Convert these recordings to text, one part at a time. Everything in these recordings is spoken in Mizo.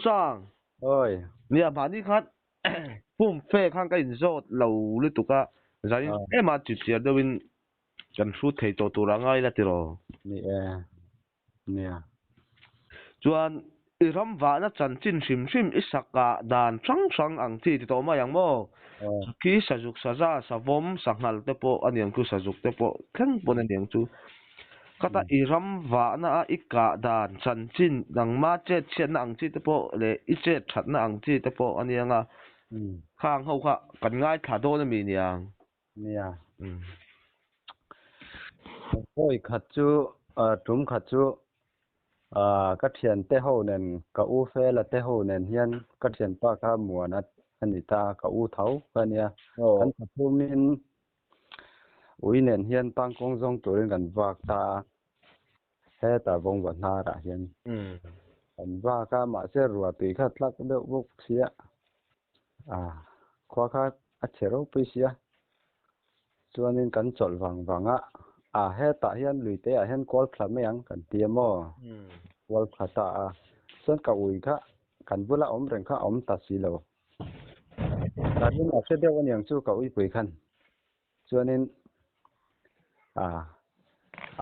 Sang. Oi. Nia mahni khan fum fe khan ka inzawt lo lutuk a, zanin ema chipchiar deuhin kan hrut thei tawh tur a ngai la tiraw? Ni e. Nia. Chuan i ram vahna chanchin hrim hrim i sakah dan hrang hrang ang chi ti tawh mai ang maw? Sakhi, sazuk, saza, savawm, sanghal te pawh a niang chu, sazuk te pawh thleng pawn a niang chu. Khata i ram vahna a i kah dan chanchin nangma chet chhiatna ang chi te pawh leh i chet thatna ang chi te pawh a niang a, khang ho kha kan ngaithla dawn a mi niang? Nia. Vawi khat chu, tum khat chu ka thiante ho nen, ka u Fela te ho nen hian ka thianpa kha Muana a ni ta, ka u tho kha a nia. Kan pathumin ui nen hian tangkawng zawng turin kan vak ta a, hetah Vawngva hnarah hian kan vak a, mahse ruahtui kha tlak deuh bawk sia. Khua kha a chhe ropui sia chuanin kan chawlh vang vang a ah hetah hian lui te ah hian kual thla mai ang kan ti a maw kual thla ta a chuan ka ui kha kan bula awm reng kha a awm ta si lo ka rin a hre deuh aniang chu ka uipui khan chuanin ah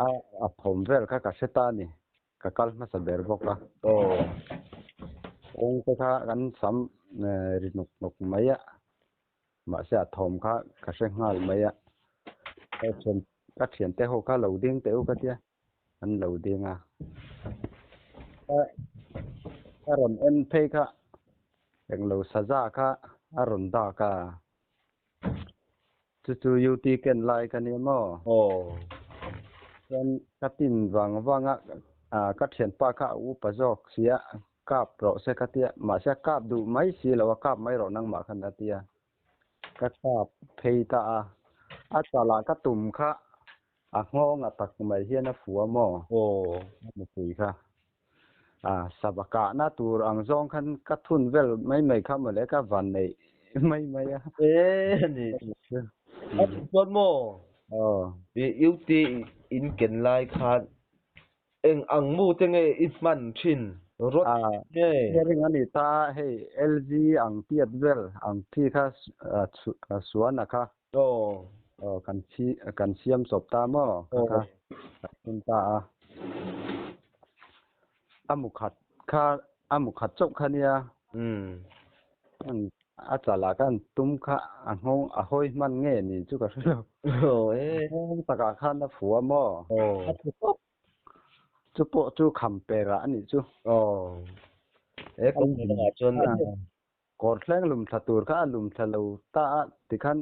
a a thawm vel kha ka hre ta a ni. Ka kal hmasa ber bawk a. Aw. Kawng te kha kan sam ri nawk nawk mai a, mahse a thawm kha ka hre nghal mai a. Ka thian ka thiante ho kha lo ding teh u ka tia, an lo ding a. Ka ka rawn en phei kha englo saza kha a rawn dak a. Chu chu UT ken lai ka nia maw? Aw. Chuan ka tin vang vang a, ah ka thianpa kha a upa zawk sia, kap rawh se ka tia, mahse a kap duh mai si lo a, kap mai rawh nangmah khan a tia. Ka kap phei ta a, a chalah ka tum kha a nghawng a tak mai hian a fuh a maw? Aw. A mupui kha. Ah sava kahna tur ang zawng khan ka thun vel mai mai kha mawle ka van neih mai mai a. E ni. A chuan maw? Aw. I UT in ken lai khan eng ang mu te nge i hman thin rawt nge? Hearing a ni ta hei LG ang tiat vel ang thi kha suan a kha. Aw. Aw kan chi kan siam chawp ta maw ka kha kan thun ta a. A mu khat kha a mu khat chauh kha nia. Umm. A chalah khan tum kha a nghawng a hawi hman nge ni chu ka hre lo. Aw e. Nghawng takah khan a fu a maw. Aw. A thu tawp. Chu pawh chu kham perah a nih chu. Aw. E kawng lamah chuan. Kawr thleng lum thla tur kha a lum thla lo ta a tikhan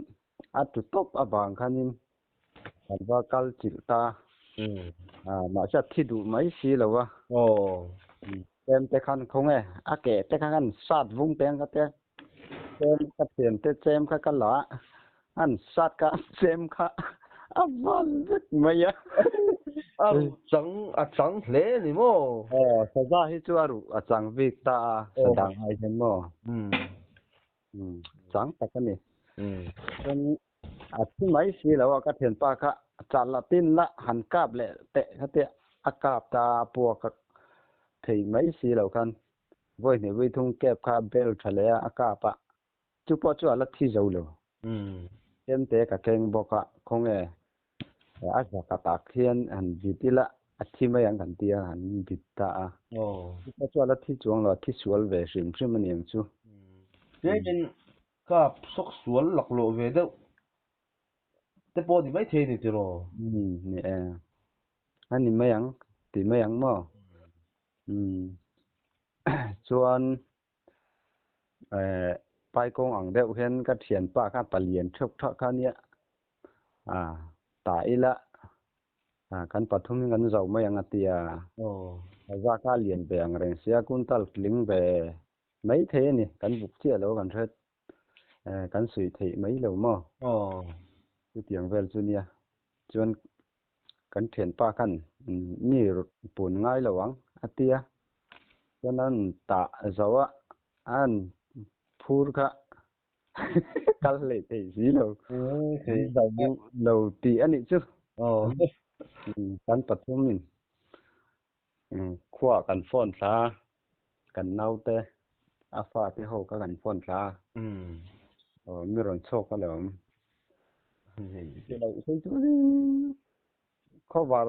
a tu tawp avang khanin kan va kal chilh ta a, mahse a thi duh mai si lo a. Chem te khan khaw nge a ke te kha khan sat vung peng ka tia chem ka thian te chem kha ka la a an sat kha chem kha a val vek mai a. A ruh chang a chang hle a ni maw? Aw, saza hi chu a ruh a chang bik ta a, sa dang ai hian maw? Umm, chang tak a ni. Chuan a thi mai si lo a, ka thianpa kha chah la tin la han kap leh teh kha tia a kap ta a puak a thei mai si lo khan vawi hnih vawi thum kep kha a bel tha leh a, a kap a. Chu pawh chu a la thi zo lo. Chemte ka keng bawk a, khawnge a zaka tak hian han vit ila a thi mai ang kan ti a, han vit ta a. Chu pawh chu a la thi chuang lo, a thi sual ve hrim hrim a ni ang chu. Tlemin kap sawk sual laklawh ve deuh te pawh a ni maithei a ni tiraw? Ni e. A ni mai ang, ti mai ang maw? Chuan eh paikawng ang deuh hian ka thianpa kha palian theuh thah kha nia ah ta ila ah kan pathum hi kan zo mai ang a tia a za kha a lian ve ang reng sia kuntal tling ve mai thei a ni kan buk chiah lo kan hre eh kan suih theih mai lo maw chutiang vel chu nia chuan kan thianpa khan mi pun ngai lo ang a tia chuan an tah zo a an phur kha kal hlei thei si lo lo tih a nih chu kan pathum in khuaah kan phone thla a kan naute. A fate ho kha kan phone thla a. Aw mi rawn chhuak a lo awm. Khawvar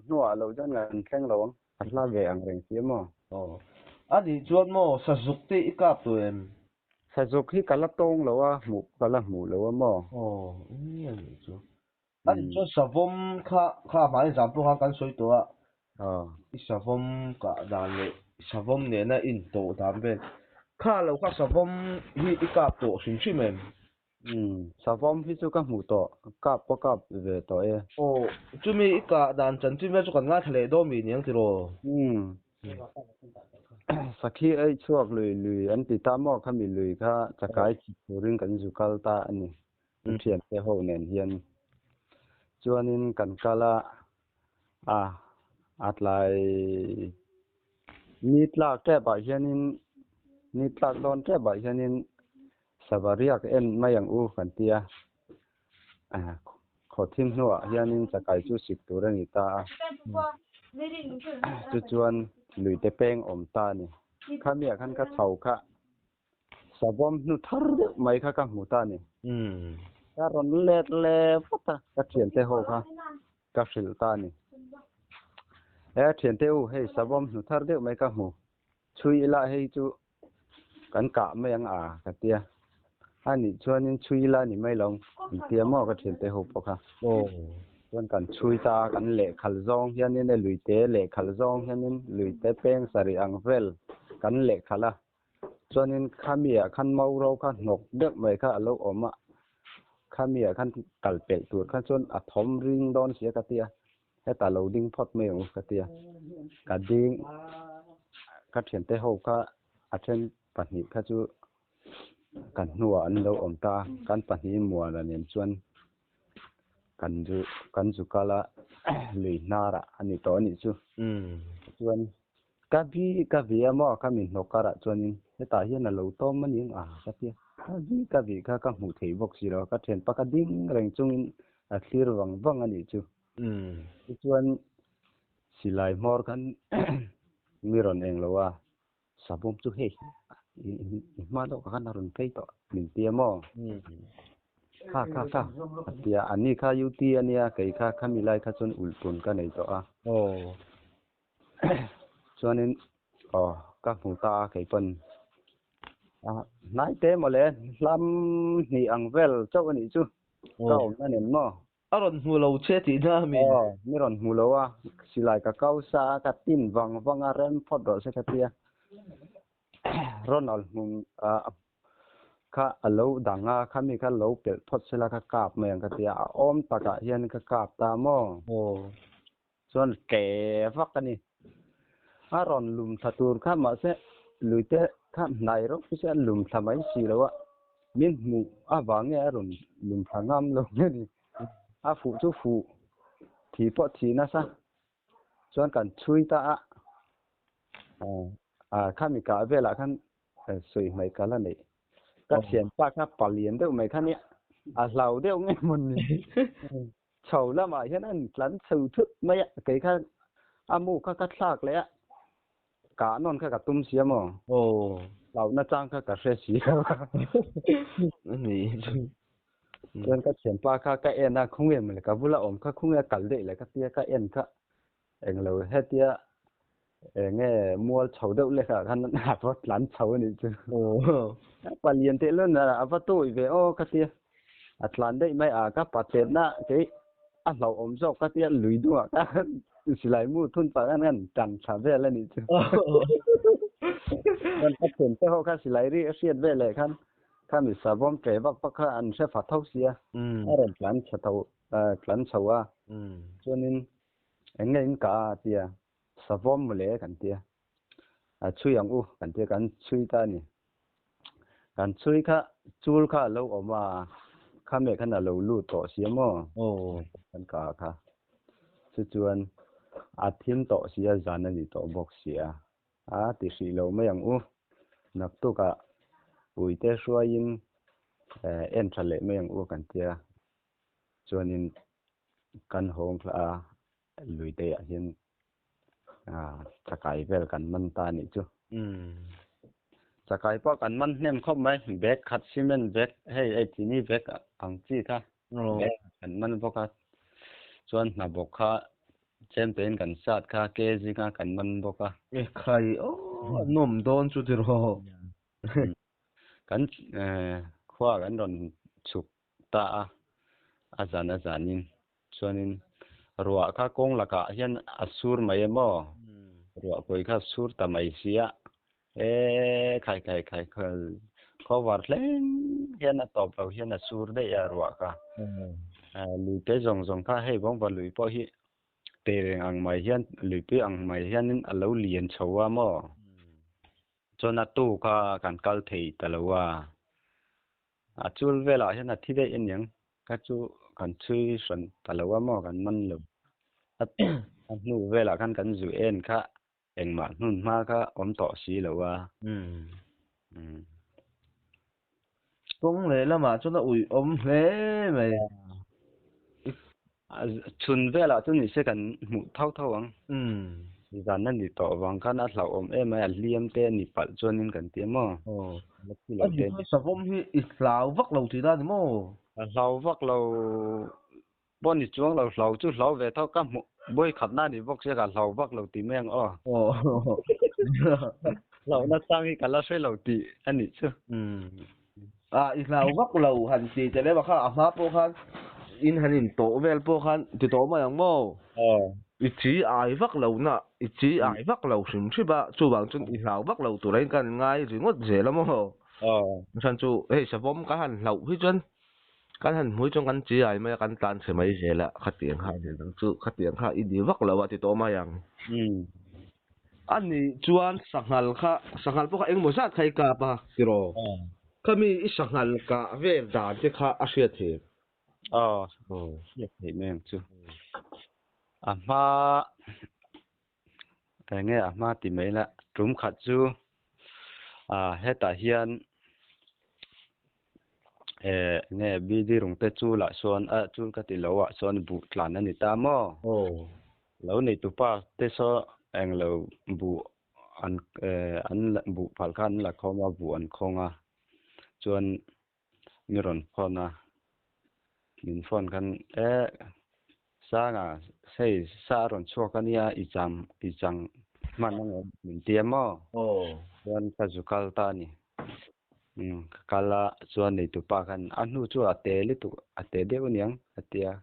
hnuah lo chuan kan thleng lo ang. A hla ve ang reng si a maw? Aw. A nih chuan maw sazuk te i kap tawh em? Sazuk hi ka la tawng lo a, hmuh ka la hmuh lo a maw? Aw, eng a nih chu. A nih chuan savawm kha kha hmai zam pawh khan kan sawi tawh a. Aw. I savawm kah dan leh savawm nena intawh dan vel. Kha lo kha savawm hi i kap tawh hrim hrim em? Umm, savawm hi chu ka hmuh tawh, kap pawh kap ve tawh e. Aw, chumi i kah dan chanchin vel chu kan ngaithla leh dawn mi niang tiraw? Umm, sakhi ei chhuak lui lui an ti ta maw khami lui kha chakai chhit turin kan zu kal ta a ni, kan thiante ho nen hian. Chuanin kan kal a, a a tlai ni tlak tep ah hianin ni tlak dawn tep ah hianin Sava riak en mai ang u kan ti a, khaw thim hnuah hianin chakai chu sik tur a ni ta a, chu chuan luite peng awm ta a ni. Khamiah khan ka chho kha savawm hnu thar deuh mai kha ka hmu ta a ni. Ka rawn let leh vat a, ka thiante ho kha ka hrilh ta a ni. E thiante u, hei savawm hnu thar deuh mai ka hmu, chhui ila hei chu Kan kah mai ang a ka tia. A nih chuanin chhui ila ni mai lo an tia maw ka thiante ho pawh kha. Chuan kan chhui ta a, kan lehkhal zawng hianin e luite lehkhal zawng hianin luite peng sarih ang vel kan lehkhal a. Chuanin khami ah khan mauro kha hnawk deuh mai kha a lo awm a. Khami ah khan kal pelh tur kha chuan a thawm ring dawn sia ka tia. Heta lo ding phawt mai ang u ka ti a, ka ding ka thiante ho kha a then pahnih kha chu kan hnuah an lo awm ta a, kan pahnih muana nen chuan kan zu kan zu kal a lui hnarah a ni tawh a nih chu. Chuan ka vi ka vi a maw ka mi hnawk karah chuanin hetah hian a lo tawm a ni ang a ka ti a, ka vi ka vi kha ka hmuh theih bawk si lo a, ka thianpa ka ding reng chungin a thlir vang vang a nih chu. Tichuan silai hmawr khan mi rawn eng lo a, savawm chu hei i hma deuh khan a rawn phei tawh min ti a maw? Kha kha kha a ti a, ani kha UT a nia kei kha khami lai kha chuan ulh tun ka nei tawh a. Chuanin aw ka hmu ta a kei pawn a hnai te mawle hlam hnih ang vel chauh a nih chu ka awmna nen maw? A rawn hmu lo che tih na a mi? Aw, mi rawn hmu lo a, silai ka kau sa a, ka tin vang vang a, rem phawt rawh se ka ti a. Ronald hmu kha a lo dang a, khami kha lo pelh phawt sela ka kap mai ang ka ti a, a awm takah hian ka kap ta maw? Aw. Chuan tle vak a ni. A rawn lum thla tur kha mahse luite kha hnai rawk chu a lum thla mai si lo a, min hmuh avang nge a rawn lum thla ngam lo nge ni. A fuh chu fuh thi pawh thi nasa chuan kan chhui ta a, khami kah velah khan sawi hmai kal a neih. Ka thianpa kha palian deuh mai kha nia, a hlau deuh nge mawni. Chho lamah hian an tlan chho thut mai a, kei kha a mu kha ka thlak leh a, kah nawn kha ka tum si a maw? Aw. Hlauhna chang kha ka hre si lo a. Ani chu. Chuan ka thianpa kha ka en a, khawnge mawle ka bula awm kha khawnge a kal daih le ka tia ka en kha englo hetia enge mual chho deuh lek ah khan a va tlan chho a nih chu. Aw. Palian teh lun a a va tawi ve aw ka tia. A tlan daih mai a ka pa chetna kei a hlauhawm zawk ka tia lui dungah ka silai mu thun pah khan kan tan thla vel a nih chu. Chuan ka thiante ho kha silai ri a hriat vel leh khan khami savawm ṭe vak vak kha an hre fa tho sia. A rawn tlan chhe tho tlan chho a. Chuanin eng nge in kah a tia savawm mawle kan tia. A chhui ang u kan tia kan chhui ta a ni. Kan chhui kha chul kha a lo awm a, khame khan a lo lut tawh si a maw? Kan kah kha. Chu chuan a thim tawh si a, zan a ni tawh bawk si a. A ti hrih lo mai ang u. Naktukah puite hruaiin en tha leh mai ang u kan tia. Chuanin kan hawng thla a, luiteiah hian chakai vel kan man ta a nih chu. Chakai pawh kan man hnem khawp mai, bag khat cement bag hei ei chini bag ang chi kha bag kan man bawk a, chuan hna bawk kha chem tein kan sat kha ke zinga kan man bawk a. Ekhai aw a nawm dawn chu tiraw. Kan khua kan rawn chhuk ta a, a zan a zanin chuanin ruah kha kawng lakah hian a sur mai em aw, ruah kawi kha a sur ta mai si a, e khai khai khai cover thleng hian a tawp lo hian a sur daih a ruah kha, lui te zawng zawng kha hei bawngva lui pawh hi teh reng ang mai hian luipui ang mai hianin a lo lian chho a maw. Chuan a tu kha kan kal thei ta lo a, a chul velah hian a thi daih aniang ka chu kan chhui hran ta lo a maw kan man lo. A hnu velah khan kan zu en kha engmah hnun hma kha awm tawh si lo a. Kawng leh lamah chuan a uih awm hle mai. Chhun velah chu ni se kan hmuh tho tho ang. Zan a ni tawh vang khan a hlauhawm em mai a, hliam te a ni palh chuanin kan ti a maw? A ni chuan savawm hi i hlau vak lo tih na ni maw? A hlau vak lo pawh ni chuang lo, hlau chu hlau ve tho ka hmuh bawi khatna a ni bawk sia ka hlau vak lo tih mai ang aw. Hlauhna chang hi ka la hre lo tih a nih chu. A i hlau vak lo han ti che lem a kha a hma pawh khan in han in tawh vel pawh khan ti tawh mai ang maw? I chi ai vak lo na i chi ai vak lo hrim hrim a chuvang chuan i hlau vak lo tur a in kan ngai ringawt zel a maw? Chuan chu hei savawm ka han hlauh hi chuan Kan han hmui chuan kan chi ai mai a, kan tlan chhe mai zel a, khatiang kha a ni dang chu, khatiang kha i ni vak lo a ti tawh mai ang. A nih chuan sanghal kha, sanghal pawh kha engemaw zat kha i kap a tiraw? Khami i sanghal kah vel dan te kha a hriat theih em? Aw, hriat theih mai ang chu. A hma, eng nge a hma ti mai la, tum khat chu hetah hian Eh nge BD rung te chu lah sawn a chul ka ti lo ah sawn buh tlan a ni ta maw? Aw. Lo nei tu pa te saw eng lo buh an eh an buh phal kha an la khawm a buh an khawng a chuan mi rawn phone a min phone khan eh Sanga hei sa a rawn chhuak a nia i cham i chang hman ang em min ti a maw? Aw. Chuan ka zu kal ta a ni. Umm ka kal a chuan neitupa khan a hnu chu a te lutuk a te deuh aniang a ti a,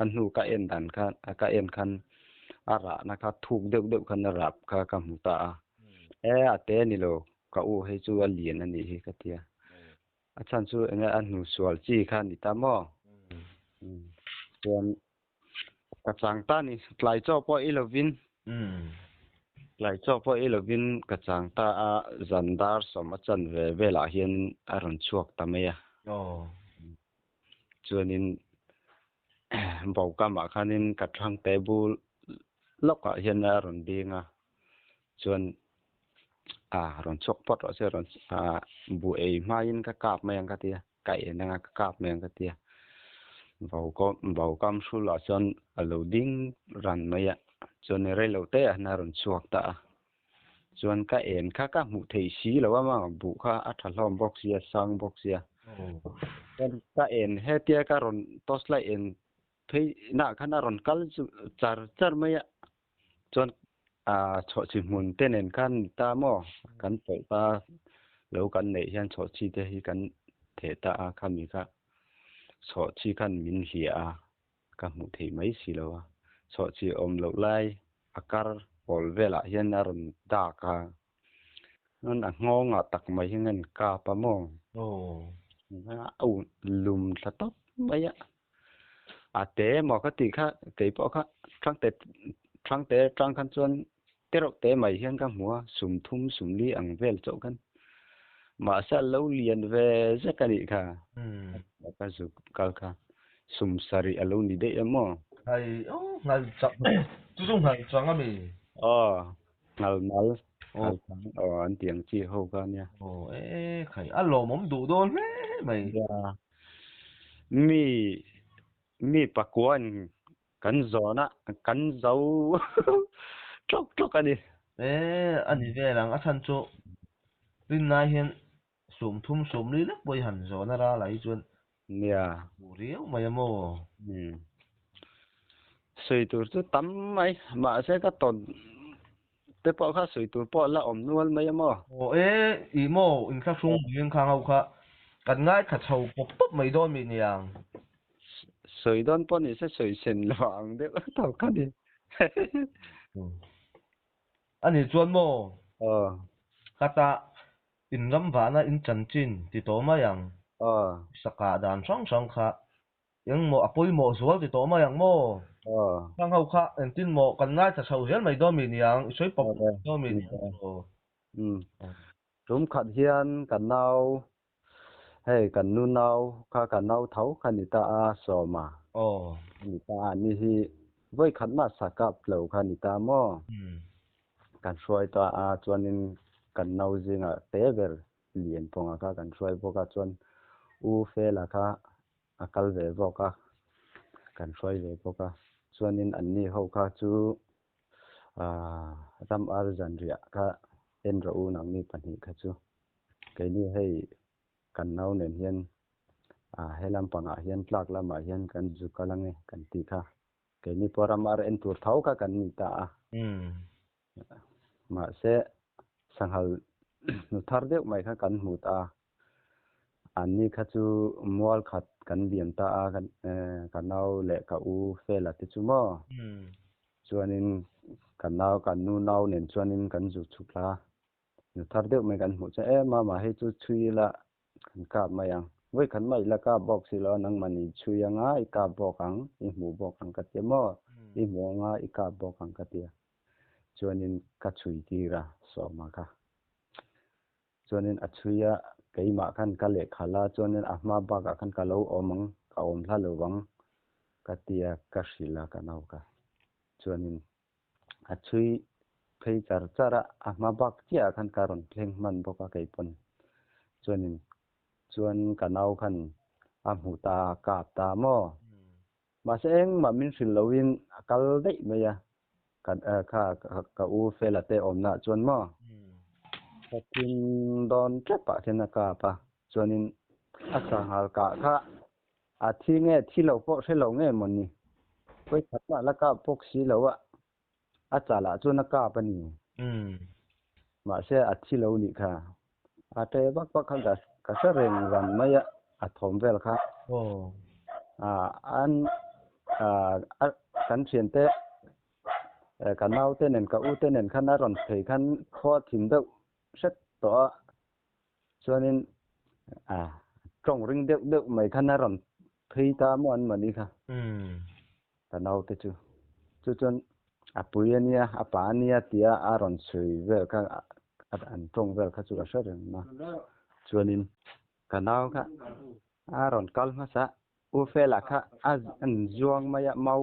a hnu ka en dan khan ka en khan a rahna kha thuk deuh deuh khan a rap kha ka hmu ta a, e a te ni lo ka u hei chu a lian a nih hi ka ti a, a chhan chu enge a hnu sual chi kha a ni ta maw? Umm chuan Ka chang ta ni, tlai chaw pawh i lovin, tlai chaw pawh i lovin ka chang ta a, zan dar sawm a chan ve velah hian a rawn chhuak ta mai a. Chuanin bokamah khanin ka thangte bul lawkah hian a rawn ding a, chuan a rawn chhuak phawt rawh se, rawn buh ei hmain ka kap mai ang ka ti a. Ka en anga ka kap mai ang ka tia. Vau kam hrulah chuan a lo ding ran mai a, chuan rei lo te ah hian a rawn chhuak ta a. Chuan ka en kha ka hmuh theih si lo a mah buh kha a tha hlawm bawk sia, sang bawk sia. Chuan ka en hetia ka rawn torchlight en phei nah khan a rawn kal chu char char mai a. Chuan chhawhchhi hmun te nen khan ni ta maw? Kan pawlh ta lo kan neih hian chhawhchhi te hi kan theh ta a, khami kha chhawhchhi khan min hliah a, ka hmuh theih mai si lo a. Chhawhchhi awm loh lai a kar pawl velah hian a rawn dak a, chuan a nghawngah tak mai hian a inkap a maw? A lum thla tawp mai a. A te maw ka tih kha keipawh kha Thangte Thangte atang khan chuan te reuh te mai hian ka hmu a, sum thum sum li ang vel chauh khan mahse a lo lian ve zek a nih kha ka zuk kal kha sum sarih a lo ni daih em maw? Hai aw nghal chang chu chu nghal chang a mi? Aw nghal mal nghal chang aw an tih ang chi ho kha ania. Aw e khai a lawmawm duh dawn hle mai. Mi mi pakuan kan zawn a, kan zo tawk tawk a ni. E, a ni vel ang, a chhan chu Rinna hian 30 40 lek pawh i han zawn a ral ah hi chuan Nia. Hmuh riau mai a maw? Umm. Sawi tur chu tam mai, mahse ka tawn te pawh kha sawi tur pawh la awm nual mai a maw? Aw e, ih maw inthlahrung buin khang ho kha kan ngaithla chho pawp pawp mai dawn mi niang. Sawi dawn pawh ni se sawi sen lo ang deuh tho kha ni. A nih chuan maw? Aw. Khatah in ram vahna in chanchin ti tawh mai ang. Aw. Sakah dan hrang hrang kha engmaw a pawimawh zual ti tawh mai ang maw? Aw. Khang ho kha engtin maw kan ngaithla chho zel mai dawn mi niang, i sawi pawp pawp dawn mi niang tiraw? Umm. Tum khat hian ka nau, hei kan nu nau kha ka nau tho kha ni ta a, Sawma a ni ta a, ni hi vawi khat mah sa kap lo kha ni ta maw? Kan hruai ta a, chuanin kan nau zingah te ber Lianpawnga kha kan hruai bawk a, chuan U Fela kha a kal ve bawk a, kan hruai ve bawk a, chuanin anni ho kha chu Ram ar zanriah kha en rawh u nangni pahnih kha chu. Keini hei kan nau nen hian he lampangah hian tlak lamah hian kan zu kal ange kan tih kha. Keini pawh ram ar en tur tho kha kan ni ta a. Mahse sanghal hnu thar deuh mai kha kan hmu ta a. Anni kha chu mual khat kan liam ta a, ka nau leh ka u Fela te chu maw? Chuanin ka nau, ka nu nau nen chuanin kan zu chhuk hla. Nu thar deuh mai kan hmuh chuan, E mama hei chu chhui ila kan kap mai ang. Vawi khat mah ila kap bawk si lo a, nangmah nih chhui anga i kap bawk ang, i hmuh bawk ang ka tia maw? I hmuh anga i kap bawk ang ka tia. Chuanin ka chhui tir a, Sawma kha. Chuanin a chhui a, keimah khan ka lehkha la, chuanin a hma bakah khan ka lo awm ang, ka awm hla lo vang ka tia ka hrilh a ka nau ka. Chuanin a chhui phei char char a, a hma bak chiahah khan ka rawn thleng hman bawk a keipawn. Chuanin chuan ka nau khan a hmu ta, a kap ta maw? Mahse engmah min hrilh loin a kal daih mai a, ka kha ka u Fela te awmna ah chuan maw ka thim dawn tep ah khian a kap a, chuanin a sanghal kah kha a thi nge thi lo pawh hre lo nge mawni, vawikhat mah la kap bawk si lo a, a chal ah chuan a kap a ni. Mahse a thi lo nih kha, a ṭe vak vak kha ka hre reng ran mai a, a thawm vel kha. An kan thiante ka naute nen ka ute nen khan a rawn phei khan khua thim deuh hret tawh a, chuanin tawng ring deuh deuh mai khan a rawn phei ta maw an mahni kha. Ka naute chu chu chuan a pui a nia, a pa a nia tia a rawn sawi vel kha an tawng vel kha chu ka hre reng a. Chuanin ka nau kha a rawn kal hmasa U Fela kha a an zuang mai a, mau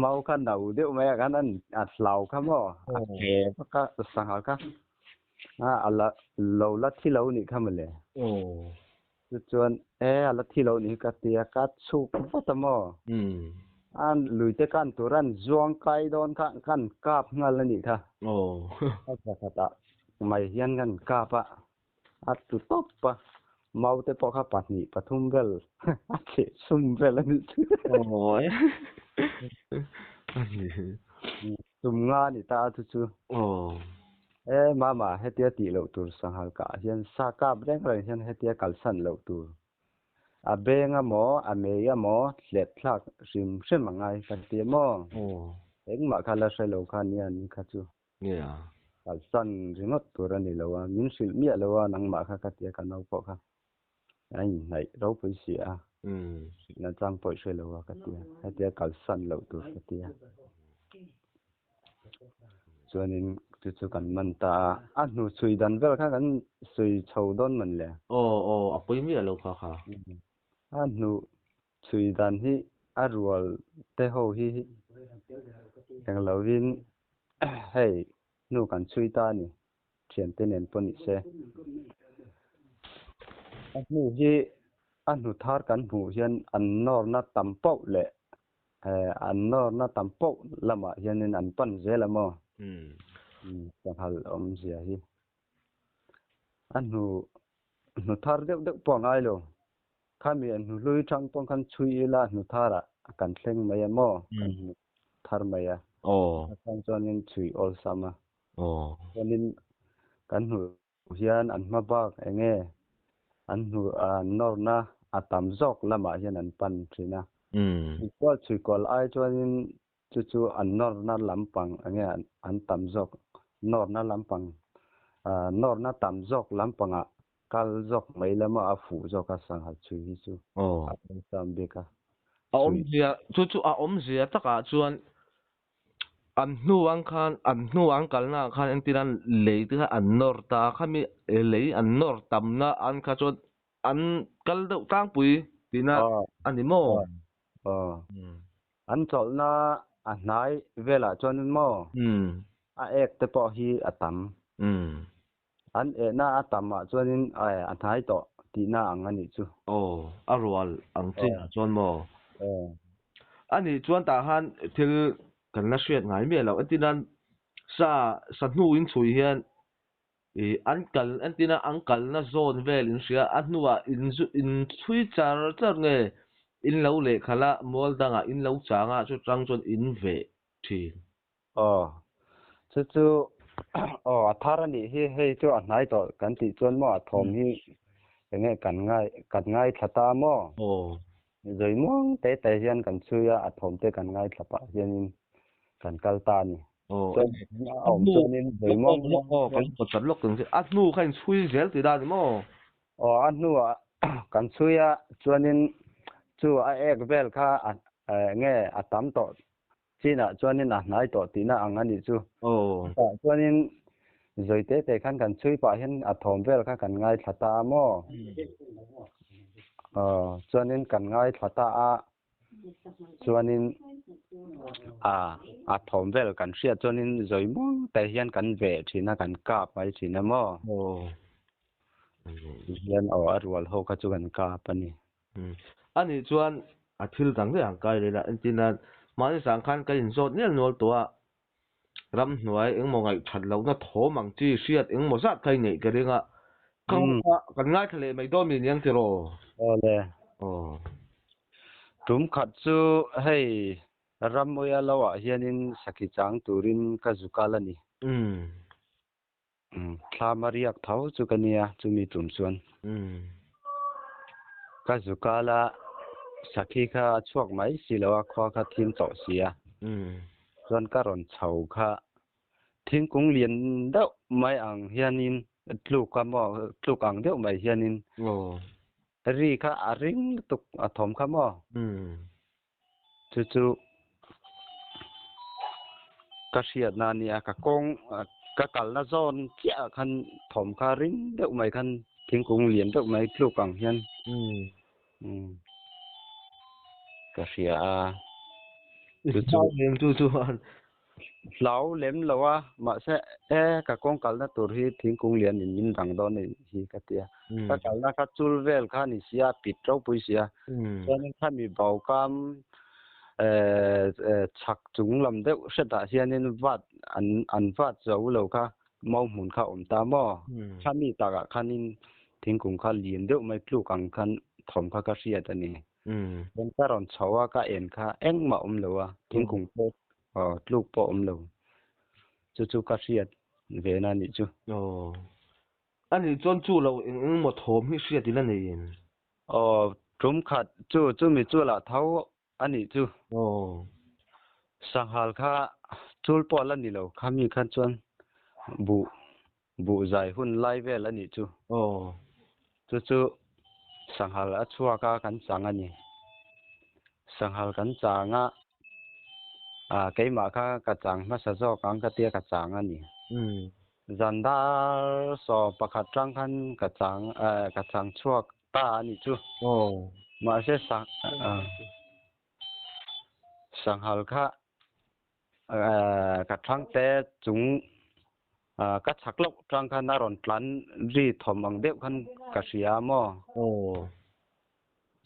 mau kha no deuh mai a khan an a hlau kha maw a ke vak a sangha kha a la lo la thi lo nih kha mawle. Chu chuan e a la thi lo nih hi ka ti a, ka chhuk vat a maw? A luite kan tur an zuang kai dawn kha kan kap nghal a nih kha. A zakhatah mai hian kan kap a, a tlu tawp a, mau te pawh kha pahnih pathum vel a cheh chhum vel a nih chu. Tum nga a ni ta a chu chu. E mama hetia tih loh tur sanghal kah hian sa kap reng reng hian hetia kalsan loh tur. A beng a maw a mei a maw hlet thlak hrim hrim a ngai ka ti maw. Engmah kha la hre lo kha nia ni kha chu. Kalsan ringawt tur a ni lo a, min hrilh miah lo a nangmah kha ka tia ka nau pawh kha. A inhnaih ropui si a, hrilhna chang pawh i hre lo a ka ti a, hetia kalsan loh tur ka ti a. Chuanin chu chu kan man ta a, a hnu chhui dan vel kha kan sawi chho dawn man le. Aw aw, a pawi miah lo kha kha. A hnu chhui dan hi a rual te ho hi eng lovin hei hnu kan chhui ta a ni. Thiante nen pawh ni se. A hnu hi a hnu thar kan hmuh hian an nawrna tam pauh leh an nawrna tam pauh lamah hianin an pan zel a maw? Sanghal awmzia hi. A hnu hnu thar deuh deuh pawh a ngai lo. Khami a hnu hlui chang pawh khan chhui ila hnu tharah kan thleng mai a maw? Kan hmu thar mai a. A chang chuanin chhui awlsam a. Chuanin kan hnu hian an hma bak eng nge an hnu an nawrna a tam zawk lamah hian an pan thin a. Chhuikual chhuikual ai chuanin chu chu an nawrna lampang eng nge an tam zawk nawrna lampang nawrna tam zawk lampangah kal zawk mai lama a fuh zawk a sanghal chhui hi chu a awmsam bik a. A awmzia chu chu a awmzia takah chuan An hnu ang khan, an hnu an kalna ah khan entir an lei te kha an nawr ta a, khami lei an nawr tamna an kha chuan an kal deuh tlangpui tihna a ni maw? Aw, an chawlhna a hnai velah chuanin maw a ek te pawh hi a tam. An ehna a tamah chuanin a hnai tawh tihna ang a nih chu. Aw, a rual ang chinah chuan maw? Aw. A nih chuan tah khan thil kan la hriat ngai miah loh. Entirnan sa sa hnu in chhui hian ih an kal entirna an kalna zawn vel in hria a hnuah in zu in chhui char char nge in lo lehkhalh a mual dangah in lo chang a chutang chuan in veh thin. Aw, chu chu aw a thar a nih hi, hei chu a hnai tawh kan tih chuan maw a thawm hi eng nge kan ngai kan ngaithla ta maw? Aw. Zawi muang te te hian kan chhui a, a thawm te kan ngaithla pah hianin kan kal ta a ni. Aw, Chuan a awm chuanin zawi muang muang aw, kan pawt lawk ang che. A hnu kha in chhui zel tih dan ni maw? Aw, a hnuah kan chhui a, chuanin chu a ek vel kha a eng nge a tam tawh Chinah chuanin a hnai tawh tihna ang a nih chu. Chutah chuanin zawi te te khan kan chhui pah hian a thawm vel kha kan ngaithla ta a maw? Aw, chuanin kan ngaithla ta a, chuanin a a thawm vel kan hriat chuanin zawi muang te hian kan veh thin a, kan kap mai thin a maw? Hian aw a rual ho kha chu kan kap a ni. A nih chuan a thil dang daih ang kai leh la, entir nan mahni zang khan ka inzawt nel nual tawh a, ramhnuai engmaw ngaihthat lohna thawm ang chi hriat engmaw zat kha i neih ka ring a, ka kha kan ngaithla leh mai dawn mi niang tiraw? Aw le. Aw. Tum khat chu hei Rammuia lo ah hianin sakhi chang turin ka zu kal a ni. Thla mariak tho chu ka nia chumi tum chuan. Ka zu kal a, sakhi kha a chhuak mai si lo a, khua kha thim tawh si a. Chuan ka rawn chho kha thingkung lian deuh mai ang hianin tluk a maw, tluk ang deuh mai hianin ri kha a ring lutuk a thawm kha maw. Chu chu ka hriatna a nia, ka kawng ka kalna zawn chiah ah khan thawm kha ring deuh mai khan thingkung lian deuh mai tluk ang hian ka hria a. Chu chu chu chuan Hlau lem lo a, mahse e ka kawng kalna tur hi thingkung lian in min dang dawn a nih hi ka ti a. Ka kalna kha chul vel kha a ni sia, a pit ropui sia. Chuanin khami baukam chhak chung lam deuh hretah hianin vat an an vat zo lo kha mau hmun kha a awm ta maw? Khami takah khanin thingkung kha lian deuh mai tluk ang khan thawm kha ka hriat a ni. Chuan ka rawn chho a, ka en kha engmah awm lo a, thingkung pawh aw tluk pawh awm lo. Chu chu ka hriat ve na nih chu. Aw. A nih chuan chu lo eng eng maw thawm hi hriat ila nei em? Aw, tum khat chu chumi chu lah tho a nih chu. Aw. Sanghal kha chul pawh la ni lo, khami khan chuan buh buh zai hun lai vel a nih chu. Aw. Chu chu sanghal a chhuak a kan chang a ni. Sanghal kan chang a, ah keimah kha ka chang hmasa zawk ang ka tia ka chang a ni. Zan dar saw pakhat tang khan ka chang eh ka chang chhuak ta a nih chu. Aw. Mahse sang ah sanghal kha Ka thangte chung ka chhak loh tang khan a rawn tlan ri thawm ang deuh khan ka hria a maw?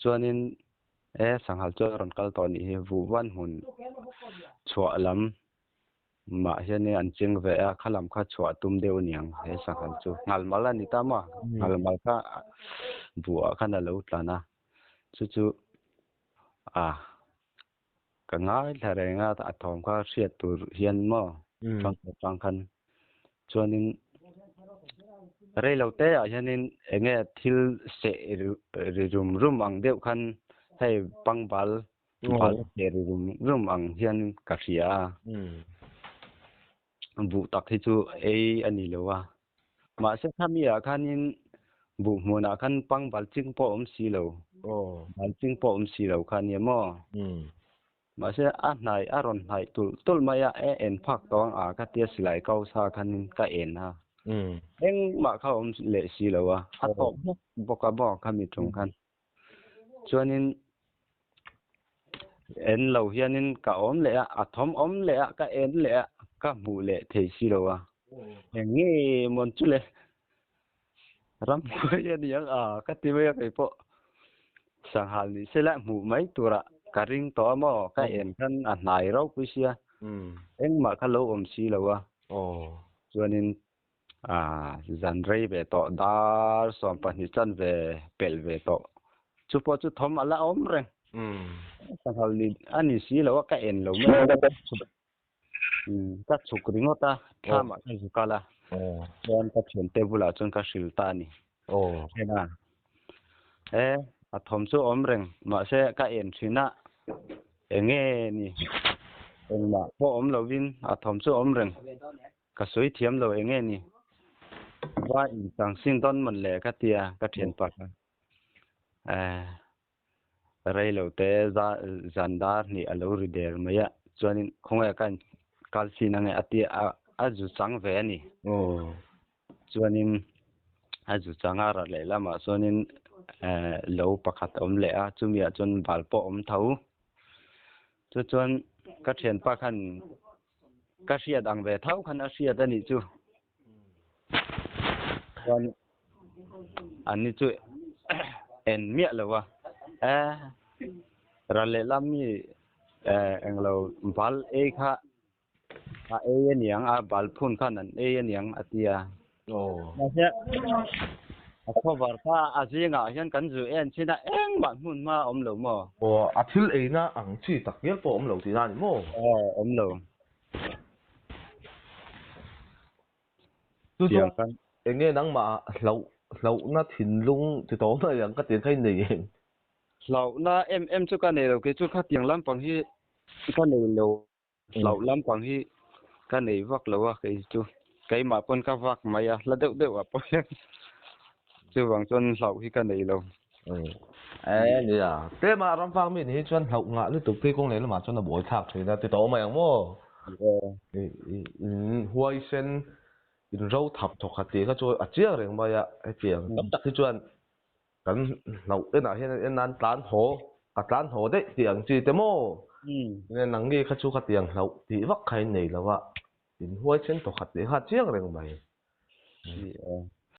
Chuanin e sanghal chu a rawn kal tawh a nih hi, Vuhvan hmun chhuah lam Mah hianin an ching ve a, khalam kha chhuah tum deuh aniang he sanghal chu. Nghalmal a ni ta maw? Nghalmal kha buhah khan a lo tlan a, chu chu a ka ngaithla reng a, a thawm kha hriat tur hian maw hrang hrang khan chuanin reilo te ah hianin enge thil seh ri rum rum ang deuh khan hei pangbal bal seh ri rum rum ang hian ka hria a. Buh tak hi chu ei a ni lo a. Mahse khami ah khanin buh hmunah khan pangbal ching pawh a awm si lo. Bal ching pawh a awm si lo kha nia maw? Mahse a hnai a rawn hnaih tulh tulh mai a, e en phak tawh ang a ka tia silai kau sa khanin ka en a. Engmah kha a awm leh si lo a, a tawp bawk bawk a maw khami tum khan. Chuanin en lo hianin ka awm leh a, a thawm awm leh a, ka en leh a, ka hmuh leh thei si lo a. Eng nge mawn chu le? Ramhuai a ni ang a, ka ti mai a kei pawh. Sanghal ni sela hmuh mai turah ka ring tawh a maw? Ka en khan a hnai ropui sia, engmah kha lo awm si lo a. Chuanin zan rei ve tawh dar 12 chan ve pelh ve tawh. Chu pawh chu thawm a la awm reng. Sanghal ni a ni si lo a, ka en lo mai a. Ka chhuk ringawt a, thlamah ka zu kal a. Chuan ka thiante bulah chuan ka hrilh ta a ni. Hena e a thawm chu awm reng mahse ka en thin a eng nge ni engmah pawh awm lovin a thawm chu awm reng ka sawi thiam lo eng nge ni va in chang sin dawn mawn le ka tia ka thianpa kha Rei lo te zan dar hnih a lo ri der mai a, chuanin khawnge ka kal chin ange a tia a a zu chang ve a ni. Chuanin a zu chang a rat leh lamah chuanin lo pakhat a awm leh a, chumi ah chuan bal pawh a awm tho. Chu chuan ka thianpa khan ka hriat ang ve tho khan a hriat a nih chu. Chuan an ni chu en miah lo a e ral leh lam mi englo bal ei kha a ei aniang a bal phun khan an ei aniang a ti a mahse a cover kha a zingah hian kan zu en chin a engmah hmun hma a awm lo maw? Aw a thil eina ang chi tak ngial pawh a awm lo tihna a ni maw? Aw awm lo. Chu chuan eng nge nangmah hlauh hlauhna thinlung ti tawh mai ang ka ti kha i nei em? Hlauhna em em chu ka nei lo kei chu khatiang lampang hi ka nei lo hlauh lampang hi ka nei vak lo a kei chu keimah pawn ka vak mai a hla deuh deuh ah pawh hian chuvang chuan hlauh hi ka nei lo. E nia, tlema ramfang mi nih hi chuan hlauh ngah lutuk phei kawng leh lamah chuan a buai thlak thin a ti tawh mai ang maw? In huaisen in ro thap thawk khat tih kha chu a chiang reng mai a, hetiang tam tak hi chuan kan hlauh enah hian en nan tlan haw, ka tlan haw daih tih ang chi te maw? Nang nge kha chu khatiang hlauh tih vak kha in nei lo a, in huaisen thawk khat tih kha a chiang reng mai.